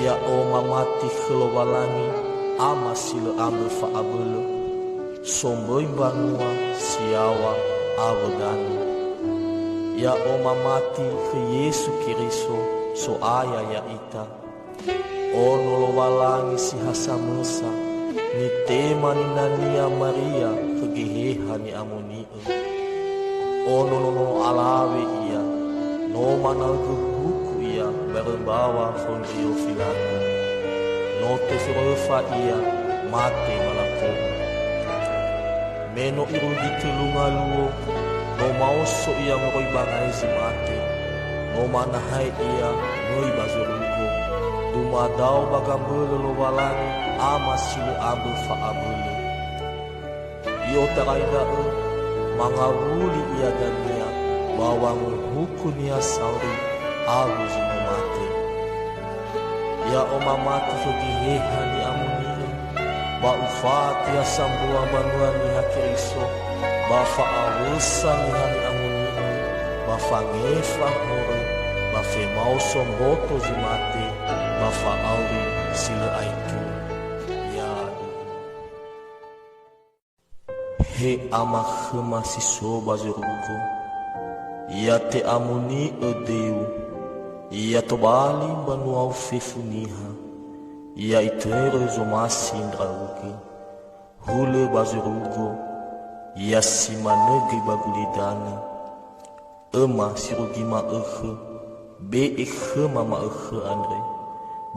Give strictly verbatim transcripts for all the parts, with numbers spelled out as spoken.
Ya'o mamati khö Lowalangi, Ama si lö ambö fa'abölö, somböi mbanua si yaŵa awö danö. Ya'o mamati khö Yesu Keriso, So'aya ya'ita. Ono Lowalangi si ha samösa, nitema ninania Maria khö Geheha Ni'amoni'ö. Ono nono alawe ia, no manaögö huku ia barö mbaŵa fondrio filagu. No teföröfa ia, mate ba lakohu. Me no irugi tölu ngaluo, no maoso ia moroi ba ngae zi mate. No manahae ia möi ba zorugo, dumadao ba gambölö Lowalangi, Ama si lö ambö fa'abölö. I'otarai da'ö, mangawuli ia dania ba wanguhukunia sauri awö zi no mate. Ya'o mamati khö Geheha Ni'amoni'ö, ba ufati ha sambua mbanua Niha Keriso, ba fa'awösa Niha Ni'amoni'ö, ba fangefa horö, ba femaoso mboto zi mate, ba fa'auri si lö aetu. Yaduhu. He Ama khöma si so ba zorugo, ya te'amoni'ö döiu, ya tobali mbanuau fefu niha, ya itörö zomasi ndra'ugö. Hulö ba zorugo, ya si manö göi ba gulidanö. Öma si rugi ma'ökhö, be'e khöma ma'ökhö andre,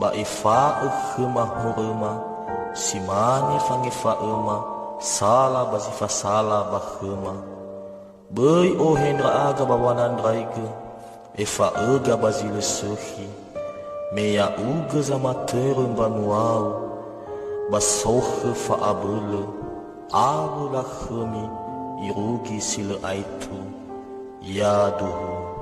ba efa'ö khöma horöma, si mane fangefa'öma sala ba zi fasala ba khöma. Böi ohe ndra'aga ba wanandraigö, efa'öga ba zi lö sökhi. Me ya'ugö zamatörö mbanuau, ba sokhö fa'abölö, awö lakhömi irugi si lö aetu. Yaduhu.